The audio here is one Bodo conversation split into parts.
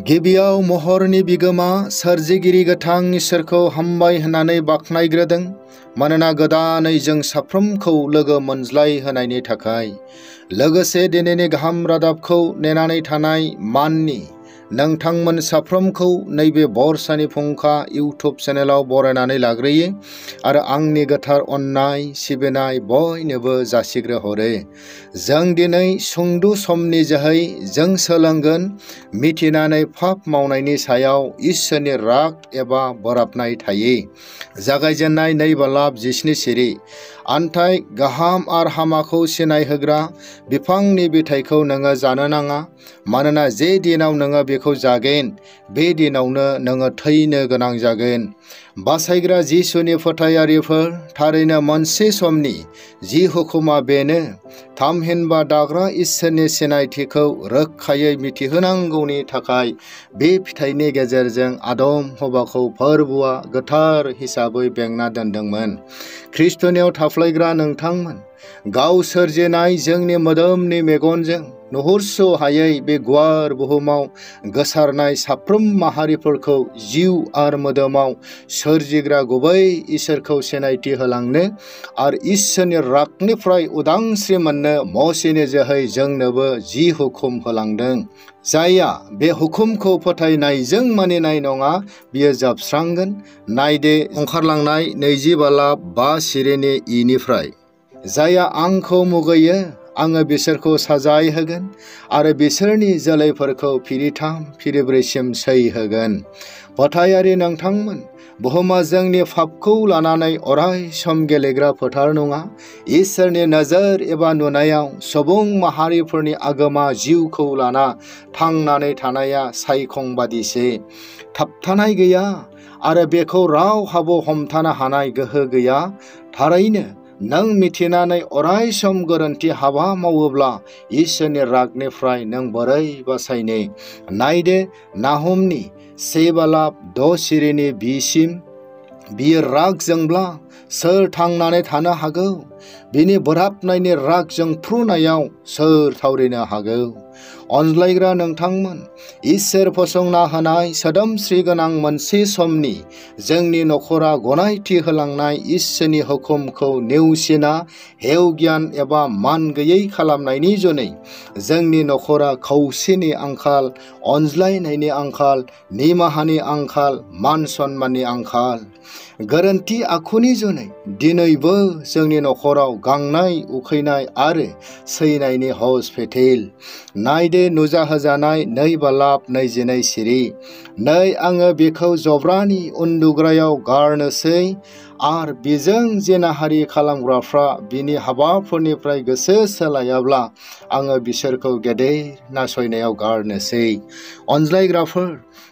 गिबियाव महरनि बिगोमा सोरजिगिरि गोथां इसोरखौ हामबाय होननानै बाख्नायग्रोदों, मानोना गोदानै जों साफ्रोमखौ लोगो मोनज्लाय होनायनि थाखाय। लोगोसे दिनैनि गाहाम रादाबखौ नेनानै थानाय माननि नोंथांमोन साफ्रोमखौ नैबे बरसानि फुंखा इउटुब चेनेलाव बरायनानै लाग्रोयो आरो आंनि गोथार अननाय सिबिनाय बयनोबो जासिग्रोहरो। जों दिनै सुंद' समनि जोहै जों सोलोंगोन मिथिनानै पाप मावनायनि सायाव इसोरनि राग एबा बोराबनाय थायो। जागायजेननाय 2 सिरि आन्थाय गाहाम आरो हामाखौ सिनायहोग्रा बिफांनि बिथाइखौ नोङो जानो नाङा, मानोना जे दिनाव नोङो बेखौ जागोन बे दिनावनो नोङो थैनो गोनां जागोन। बासायग्रा जिसुनि फोथायारिफोर, थारैनो मोनसे समनि जि हुकुमा बेनो थामहिनबा दाग्रा इसोरनि सिनायथिखौ रोखायै मिथिहोनांगौनि थाखाय बे फिथाइनि गेजेरजों आदम हबाखौ फोरबोआ गोथार हिसाबै बेंना दोनदोंमोन। ख्रिस्टनियाव थाफ्लायग्रा नोंथांमोन, गाव सोरजिनाय जोंनि मोदोमनि मेगनजों नुहुरस हायै बे गुवार बुहुमाव गोसारनाय साफ्रोम माहारिफोरखौ जिउ आरो मोदोमाव सोरजिग्रा गुबै इसोरखौ सिनायथि होलांनो आरो इसोरनि रागनिफ्राय उदांस्रि मोननो मसेनि जोहै जोंनोबो जि हुकुम होलांदों। जायहा बे हुकुमखौ फोथायनायजों मानिनाय नङा बियो जोबस्रांगोन। नायदे ओंखारलांनाय 20:5 सिरिनि इनिफ्राय। जायहा आंखौ मुगैयो आङो बिसोरखौ साजाय होगोन आरो बिसोरनि जोलैफोरखौ फिरिथाम फिरिब्रैसिम सैहोगोन। फोथायारि नोंथांमोन, बुहुमा जोंनि पापखौ लानानै अराय सम गेलेग्रा फोथार नङा। इसोरनि नोजोर एबा नुनायाव सुबुं माहारिफोरनि आगोमा जिउखौ लाना थांनानै थानाया सायखंबादिसो। थाबथानाय गैया आरो बेखौ रावहाबो हमथानो हानाय गोहो गैया। थारैनो नों मिथिनानै अराय सम गोरोन्थि हाबा मावोब्ला इसोरनि रागनिफ्राय नों बोरै बासायनो? नायदे नाहुमनि 1:6 सिरिनि 2 बियो राग जोंब्ला सोर थांनानै थानो हागौ? बिनि बोराबनायनि राग जोंफ्रुनायाव सोर थावरिनो हागौ? अनज्लायग्रा नोंथांमोन, इसोर फसंना होनाय सोदोमस्रि गोनां मोनसे समनि जोंनि नखरा गनायथि होलांनाय इसोरनि हुकुमखौ नेवसिना हेव गियान एबा मान गैयै खालामनायनि जुनै जोंनि नखरा खौसेनि आंखाल, अनज्लायनायनि आंखाल, निमाहानि आंखाल, मान सन्माननि आंखाल, गोरोन्थि आखुनि जुनै दिनैबो जोंनि नखराव गांनाय उखैनाय आरो सैनायनि हस्पिटेल। नायदे नुजाहोजानाय 2:22 सिरि। नै आङो बेखौ जब्रानि उन्दुग्रायाव गारनोसै आरो बिजों जिनाहारि खालामग्राफ्रा बिनि हाबाफोरनिफ्राय गोसो सोलायाब्ला आङो बिसोरखौ गेदेर नासयनायाव गारनोसै। अनज्लायग्राफोर,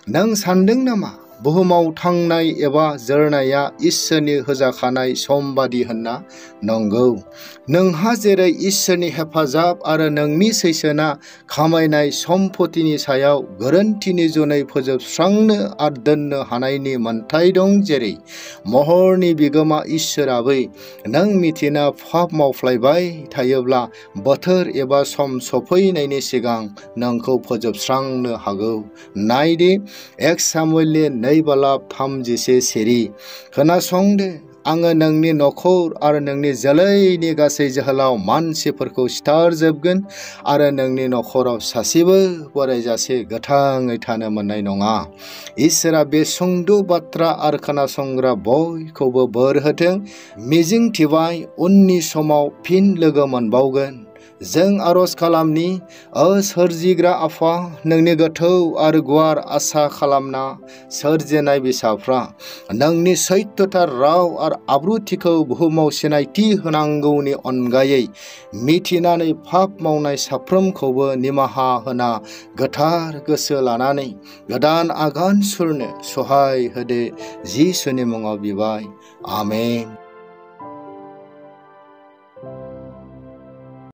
नों सानदों नामा बुहुमाव थांनाय एबा जोरनाया इसोरनि होजाखानाय समबादि होनना? नंगौ, नोंहा जेरै इसोरनि हेफाजाब आरो नोंनि सैसोना खामायनाय सम्पतिनि सायाव गोरोन्थिनि जुनै फोजोबस्रांनो आरो दोननो हानायनि मोन्थाय दं, जेरै महरनि बिगोमा इसोराबो नों मिथिना पाप मावफ्लायबाय थायोब्ला बोथोर एबा सम सफैनायनि सिगां नोंखौ फोजोबस्रांनो हागौ। नायदे 1 सामुएलनि 2:31 सिरि। खोनासंदो, आङो नोंनि नखर आरो नोंनि जोलैनि गासै जोहोलाव मानसिफोरखौ सिथारजोबगोन आरो नोंनि नखराव सासेबो बोरायजासे गोथाङै थानो मोननाय नङा। इसोरा बे सुंद' बाथ्रा आरो खोनासंग्रा बयखौबो बोर होथों। मिजिं थिबाय उननि समाव फिन लोगो मोनबावगोन। जों आरज खालामनि। सोरजिग्रा आफा, नोंनि गोथौ आरो गुवार आसा खालामना सोरजिनाय बिसाफ्रा नोंनि सैथोथार राव आरो आब्रुथिखौ बुहुमाव सिनायथि होनांगौनि अनगायै मिथिनानै पाप मावनाय साफ्रोमखौबो निमाहा होना गोथार गोसो लानानै गोदान आगान सुरनो सहाय होदो। जिसुनि मुङाव बिबाय, आमेन।